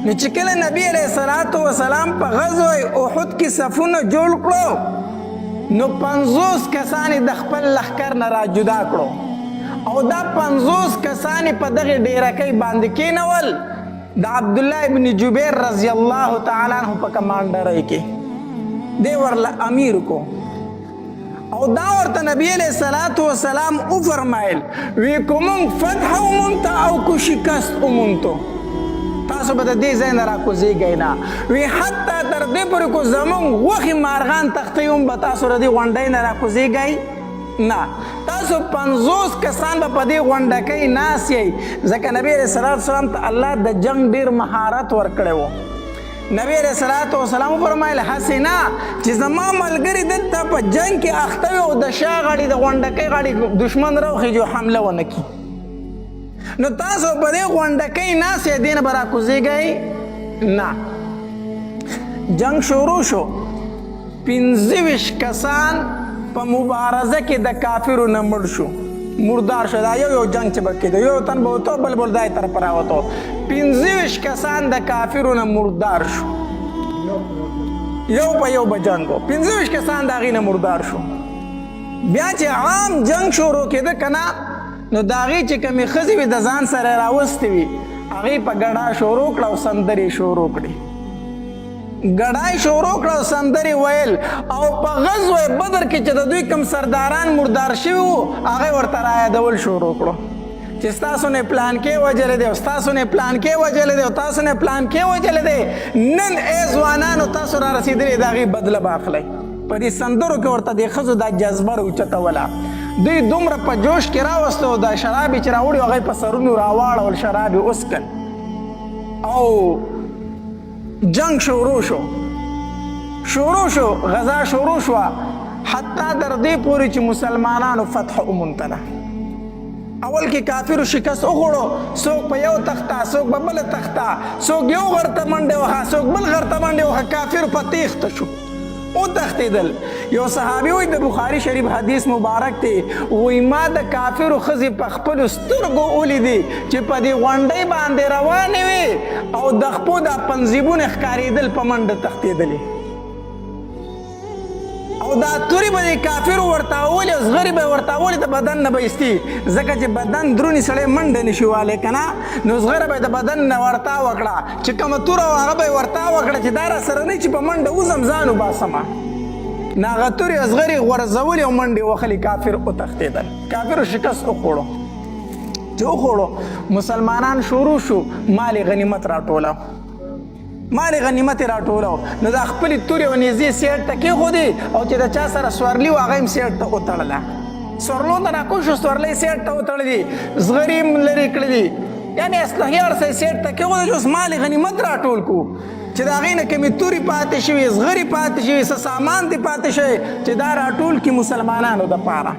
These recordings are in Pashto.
نو چې کله نبی علیه الصلاة والسلام په غزوه احد کې صفونه جوړ کړو، نو 50 کسان د خپل لښکر نه را جدا کړو او دا 50 کسان په دغه ډیرکۍ باندې کینول د عبد الله ابن جبیر رضی الله تعالی عنہ په کمانډرۍ کې دی ورله امیر کو. او دا ورته نبی علیہ الصلوۃ والسلام او فرمایل، وی کوم فتح ومنته او کو شکست ومنته، تاسو به د دې ځای نه راکوزېږئ نه. وی حتی تر دې پورې کو زمونږ غوښې مارغان تختوي هم به تاسو د دې غونډۍ نه راکوزېږئ نه. تاسو 50 کسان به په دې غونډه کې ناست یئ، ځکه نبی علیه الصلاة والسلام ته الله د جنګ ډېر مهارت ورکړی و. نبی علیه الصلاة والسلام وفرمایل، هسې نه چې زما ملګري دلته په جنګ کې اخته وي او د شا غاړي د غونډکۍ غاړي دښمن راوخېږي او حمله ونه کړي، نو تاسو په دې غونډکۍ ناست یئ، دې نه به راکوزېږئ نه. جنګ شروع شو، 25 کسان په مبارزه کې د کافرو نه مړ شو، مردار شو. دا یو یو جنگ چې به کېده، یو تن به وتو، بل بل دای طرف راوتو. 25 کسان د کافرو نه مردار شو، یو په یو به جنګ و، 25 کسان د هغې نه مردار شو. بیا چې عام جنگ شروع کېده که نه، نو د هغې چې کومې ښځې وي د ځان سره راوستې وي، هغې په ګډا شروع کړه او سندرې شروع کړې. ګډای شروع کړه او سندرې ویل، او په غزوه بدر کې چې د دوی کوم سرداران مردار شوي وو، هغه ورته رایادول شروع کړو چې ستاسو نه پلان کې وجل دی او ستاسو نه پلان کې وجل دی او تاسو نه پلان کې وجل دی. نن ای ځوانانو تاسو را رسېدلې، د هغې بدله به اخلئ. په دې سندرو کې ورته د ښځو دا جذبه راوچتوله. دوی دومره په جوش کې راوستو، دا شراب یې چې راوړي، هغه یې په سرونو راواړول، شراب یې وڅکل او جنگ شروع شو. شروع شو، غزا شروع شوه، حتی در دې پورې چې مسلمانانو فتح وموندله. اول کې کافرو شکست وخوړو، څوک په یو تخته، څوک په بله تخته، څوک یو غر ته منډه وهه، څوک بل غر ته منډه وهه، کافر په تېښته شو، وتښتېدل. یو صحابي وایي، د بخاري شریف حدیث مبارک دی، وایي ما د کافرو ښځې په خپلو سترګو ولیدې چې په دې غونډۍ باندې روانې وې او د خپو دا پنځیبونه ښکارېدل، په منډه تښتېدلې، او دا توري به د کافرو ورته اولې او زغرې به ورته اولې د بدن نه به ایستي، ځکه چې بدن درونی سړی منډه نشي والی که نه، نو زغره به د بدن نه ورتا وکړه، چې کومه توره وه هغه به یې ورتا وکړه چې دا را سره نه چې په منډه وځم ځان وباسم. نو هغه تورې او زغرې غورځولې او منډې وخلې، کافر وتښتېدل، کافرو شکست وخوړو. چې وخوړو، مسلمانان شروع شو مال غنیمت راټوله، مال غنیمت راټولو. نو دا خپلې تورې او نیزې سیټ ته کېښودې او چې د چا سره سورلي وه هغه یې هم سیټ ته وتړله. سورلو ته راکوز شو، سورلۍ سیټ ته وتړلې، زغرې یې هم لرې کړلې، یعنې اسلحې هر څه یې سیټ ته کېښودل چې اوس مال غنیمت راټول کړو، چې د هغې نه کومې تورې پاتې شوې، زغرې پاتې شوې، څه سامان دې پاتې شوی، چې دا راټول کړي مسلمانانو دپاره.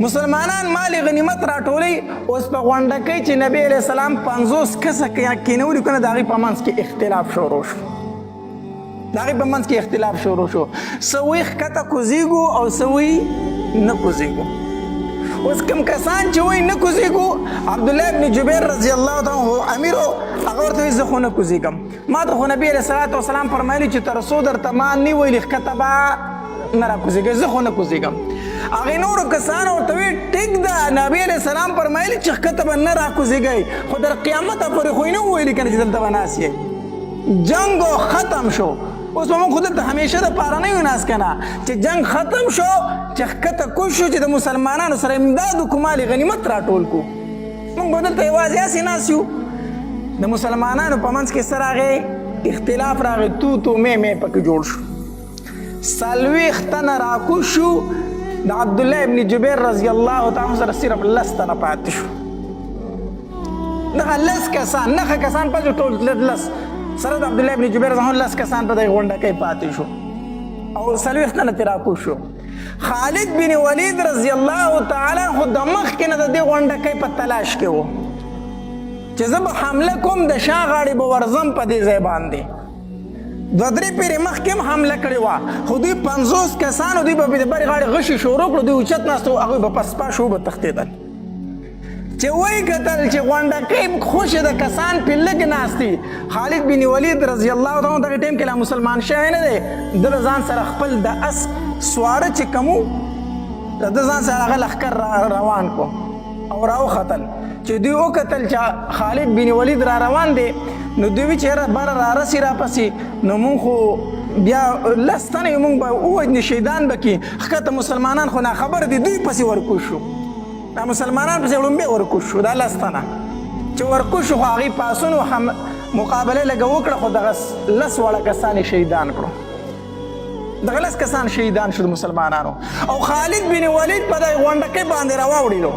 مسلمانان مال غنیمت راټولوي. اوس په غونډه کې چې نبی علیه السلام 50 کسه کېنولي که نه، د هغې په منځ کې اختلاف شروع شو، د هغې په منځ کې اختلاف شروع شو. څه وایي ښکته کوزېږو او څه وایي نه کوزېږو. اوس کوم کسان چې وایي نه کوزېږو، عبدالله ابن جبیر رضی الله تعالی عنه امیر، هغه ورته وایي زه خو نه کوزېږم، ما ته خو نبی علیه الصلاة والسلام فرمایلي چې تر څو درته ما نه ویلي ښکته به نه راکوزېږي، زه خو نه کوزېږم. هغې نورو کسانو ورته ویل ټیک ده، نبی علیه السلام فرمایلي چې ښکته به نه راکوزېږئ، خو تر قیامته پورې خو یې نه ویلي که نه چې دلته به ناست یئ. جنګ ختم شو، اوس به موږ خو دلته همیشه دپاره نه یو ناست که نه. چې جنګ ختم شو، چې ښکته کوز شو چې د مسلمانانو سره امداد وکړو، مال غنیمت راټول کړو، موږ به دلته یوازې هسې ناست یو. د مسلمانانو په منځ کې څه راغی؟ اختلاف راغی، تو تو مې مې پکې جوړ شو. 40 تنه راکوز شو، د عبدالله ابن جبیر رضی الله تعالی سره صرف 10 تنه پاتې شو. دغه 10 کسان، نهه کسان پاتې، ټول 10 سره د عبدالله ابن جبیر رضی الله 10 کسان په دغې غونډه کې پاتې شو او 40 تنه ترې راکوز شو. خالد بن ولید رضی الله تعالی عنه د مخکې نه د دې غونډکۍ په تلاش کې و چې زه به حمله کوم، د شا غاړې به ورځم په دې ځای باندې. دوه درې پیرې مخکې هم حمله کړې وه، خو دوی 50 کسانو، دوی به د برې غاړې غشي شروع کړو، دوی اوچت ناست وو، هغوی به پسپا شو، به تښتېدل. چې وایي کتل چې غونډکۍ خوشې د کسان پې لږ ناست دي. خالد بن ولید رضی الله تعالی عنه دغه ټایم کې لا مسلمان شوی نه دی، ده له ځان سره خپل د اس سواره چې کوم وو، د ده ځان سره هغه لښکر روان کړو او راوختل. چې دوی وکتل چې خالد بن ولید را روان دی، نو دوی وی چې یاره بره رارسي راپسې، نو مونږ خو بیا لس تنه یو، مونږ به ووژني، شهیدان به کړي. ښکته مسلمانان خو ناخبره دي، دوی پسې ورکوز شو. دا مسلمانان پسې ړومبی ورکوز شو. دا لس تنه چې ورکوز شو، خو هغوی پاسونو هم مقابله لږه وکړه، خو دغه لس واړه کسان یې شهیدان کړو. دغه لس کسان شهیدان شو د مسلمانانو. او خالد بن ولید په دغه غونډکۍ باندې راواوړېدو.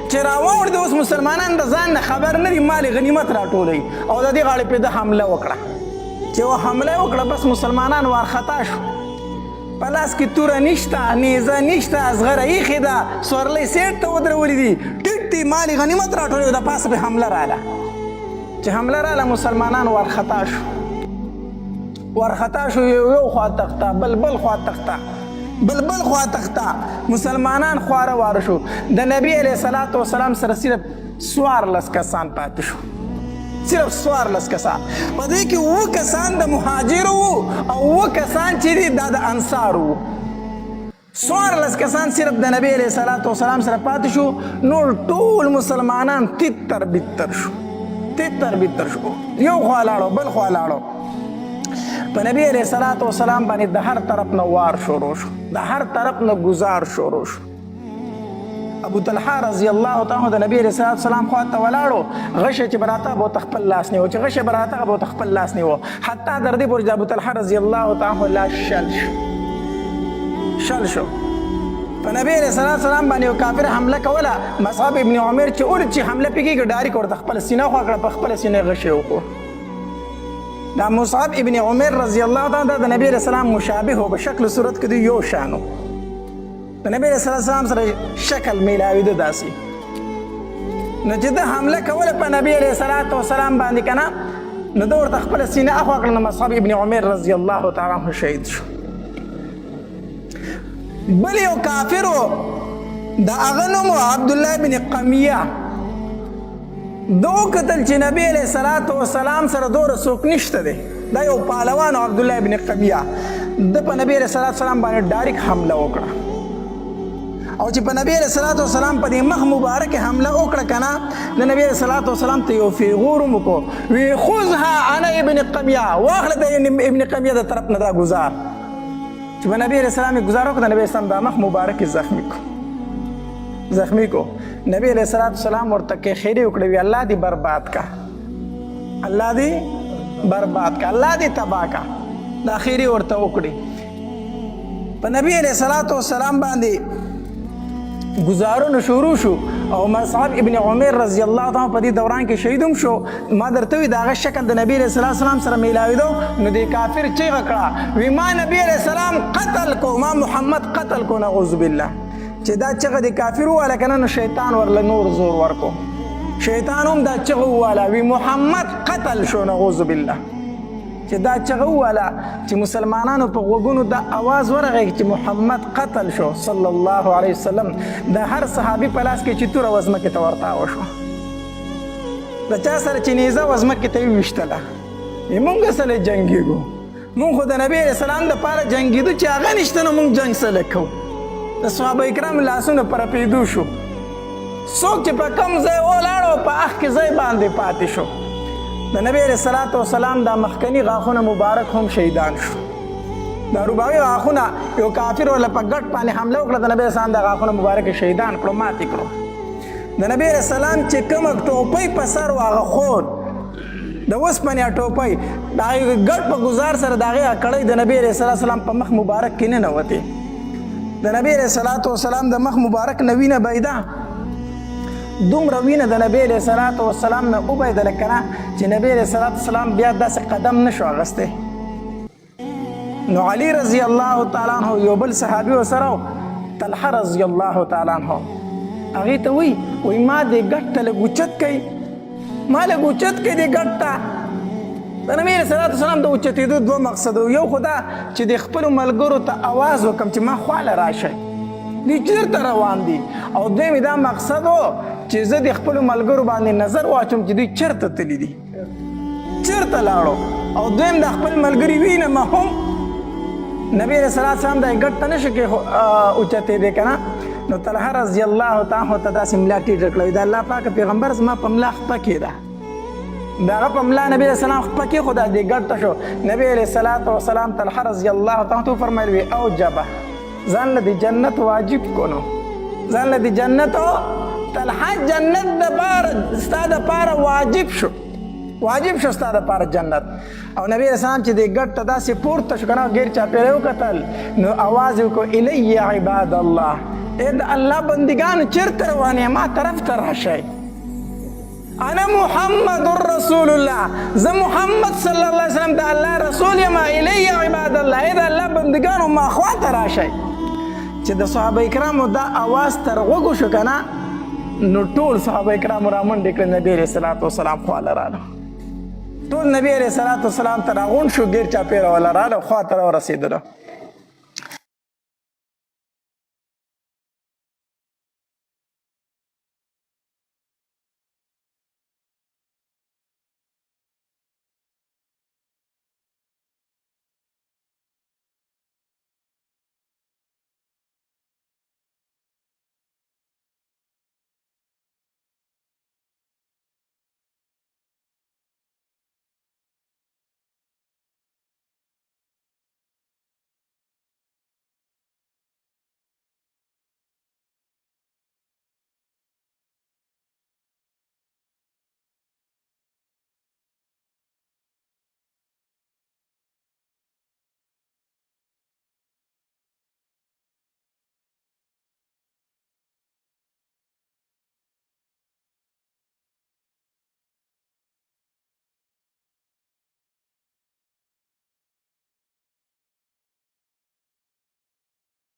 چې راواوړېدو، اوس مسلمانان د ځان نه خبر نه دي، مال غنیمت راټولوي، او د دې غاړې پرې ده حمله وکړه. چې یوه حمله وکړه، بس مسلمانان وارخطا شو. په لاس کې توره نشته، نیزه نشته، زغره ایښې ده، سورلۍ سیټ ته ودرولې دي، ټیټ دي، مال غنیمت راټولوي، د پاسه پرې حمله راله. چې حمله راله، مسلمانان وارخطا شو، وارخطا شو. یو یو خوا تخته، بل بل خوا تخته، بل بل خوا تخته، مسلمانان خواره واره شو. د نبی علیه الصلاة والسلام سره صرف 14 کسان پاتې شو، صرف 14 کسان. په دې کې اووه کسان د مهاجرو وو او اووه کسان چې دي دا د انصارو وو. 14 کسان صرف د نبی علیه الصلاة والسلام سره پاتې شو، نور ټول مسلمانان تتر بتر شو، تتر بتر شو، یو خوا لاړو، بل خوا لاړو. په نبی علیه الصلاة والسلام باندې د هر طرف نه وار شروع شو، د هر طرف نه گزار شروع شو. ابو طلحه رضی الله تعالی عنه د نبی علیه الصلاة والسلام خوا ته ولاړو، غشی چې به راته به ورته خپل لاس نیو، چې غشی به راته به ورته خپل لاس نیو، حتی تر دې پورې چې ابو طلحه رضی الله تعالی عنه لاس شل شو، شل شو. په نبی علیه الصلاة والسلام باندې یو کافر حمله کوله، مصعب ابن عمر، چې ولید چې حمله پې کېږي، ډایرک ورته خپله سینه خوا کړه، په خپله سینه غشی وخوړ. دا مصعب ابن عمر رضی الله تعالی عنه د نبی علیه السلام مشابه و، په شکل صورت کې دوی یو شان و، د نبی علیه السلام سره شکل میلاویده داسې. نو چې ده حمله کوله په نبی علیه الصلاة والسلام باندې که نه، نو ده ورته خپله سینه اخوا کړه، نو مصعب ابن عمر رضی الله تعالی عنه شهید شو. بل یو کافر و، د هغه نوم و عبدالله بن قمیه. ده وکتل چې نبی علیه الصلاة والسلام سره دومره څوک نشته دی، دا یو پهلوان و عبدالله ابن قمیه. ده په نبی علیه الصلاة والسلام باندې ډایرک حمله وکړه، او چې په نبی علیه الصلاة والسلام په دې مخ مبارک حمله وکړه که نه، د نبی علیه الصلاة والسلام ته یو فیغور هم وکړو، وی خذها انا ابن قمیه، واخله د ابن قمیه د طرف نه دا ګزار. چې په نبی علیه السلام یې ګزار وکړ، د نبی اسلام دا مخ مبارک یې زخمي کړو، زخمي کو. نبی علیه الصلاة والسلام ورته کې خیرې وکړې، وی الله دې برباد کا، الله دې برباد کا، الله دې تباه کا. دا خیرې ورته وکړې. په نبی علیه الصلاة والسلام باندې گزارونه شروع شو، او مصعب ابن عمر رضی الله تعالی په دې دوران کې شهید هم شو. ما درته وی د هغه شکل د نبی علیه الصلاة والسلام سره میلاویدو. نو دې کافر چیغه کړه، وی ما نبی علیه السلام قتل کو، ما محمد قتل کو، نعوذ بالله. چې دا چغه د کافر وواله که نه، نو شیطان ورله نور زور ورکو، شیطان هم دا چغه وواله، وی محمد قتل شو، نعوذ بالله. چې دا چغه وواله، چې مسلمانانو په غوږونو دا اواز ورغی چې محمد قتل شو صلی الله علیه وسلم، د هر صحابي په لاس کې چې توره وه ځمکې ته ورتاوه شوه، د چا سره چې نیزه وه ځمکې ته یې وویشتله. مونږ سره جنګېږو، مونږ خو د نبی علیه السلام دپاره جنګېدو، چې هغه نشته نو مونږ جنګ څه کوو؟ د صحابه کرام لاسونه پر پیدو شو، څوک چې په کوم ځای ولاړ او په اخ کې ځای باندې پاتې شو. د نبی علیه الصلاة والسلام دا مخکني غاښونه مبارک هم شهیدان شو. دا رباعي غاښونه یو کافر ورله په ګټ باندې حمله وکړه، د نبی علیه السلام دا غاښونه مبارک شهیدان کړو، ماتې کړو. د نبی علیه السلام چې کومه ټوپۍ په سر وه، هغه خور د اوسپنې ټوپۍ، د هغې ګټ په ګزار سره د هغې کړۍ د نبی علیه السلام په مخ مبارک کې ننوتې. د نبی علیه الصلاة والسلام د مخ مبارک نه وینه بهیده، دومره وینه د نبی علیه الصلاة والسلام نه وبهیدله که نه، چې نبی علیه الصلاة والسلام بیا داسې قدم نه شو اخیستی. نو علی رضی الله تعالی عنه یو بل صحابي ورسره طلحه رضی الله تعالی عنه، هغې ته وایي، وایي ما دې ګټ ته لږ اوچت کوي، ما لږ اوچت کوي دې ګټ ته. د نبی علیه الصلاة والسلام د اوچتېدو دوه مقصد، یو خو دا چې د خپلو ملګرو ته اواز وکړم چې ما خواله راشئ. دوی چېرته روان دي؟ او دویم دا مقصد و چې زه د خپلو ملګرو باندې نظر واچوم چې دوی چېرته تللي دي، چېرته لاړو. او دویم د خپل ملګري وینم هم. نبی علیه الصلاة والسلام د ګټ ته نه شو کې اوچتېدی که نه. نو طلحه رضی الله تعالی ته داسې ملا ټیټه کړه، د الله پاک پیغمبر زما په ملا خپه کېده. د هغه په ملا نبی علیه السلام خپه کېښوده، دې ګټ ته شو. نبی علیه الصلاة والسلام طلحه رضی الله تعالی ته وفرمیل، وی اوجبه، ځان له د جنت واجب کونو، ځان له د جنت، طلحه جنت د پاره ستا د پاره واجب شو، واجب شو ستا د پاره جنت. او نبی اسلام چې د ګټ ته داسې پورته شو کنه، غیر چاپېره وکتل، نو اواز یې وکړو، الی عباد الله، ای د الله بندګانو چېرته روان یې؟ ما طرف ته راشئ. انا محمد رسول الله، زه محمد صلی الله علیه وسلم د الله رسول یم. الی عباد الله، ای د الله بندګانو ما خواته راشئ. چې د صحابه کرامو دا اواز تر غوږو شو که نه، نو ټول صحابه کرامو رامنډې کړې، نبي علیه الصلاة والسلام خواله راله. ټول نبی علیه الصلاة والسلام ته راغونډ شو، ګیر چاپېره وله راله، خوا ته راورسېدلو.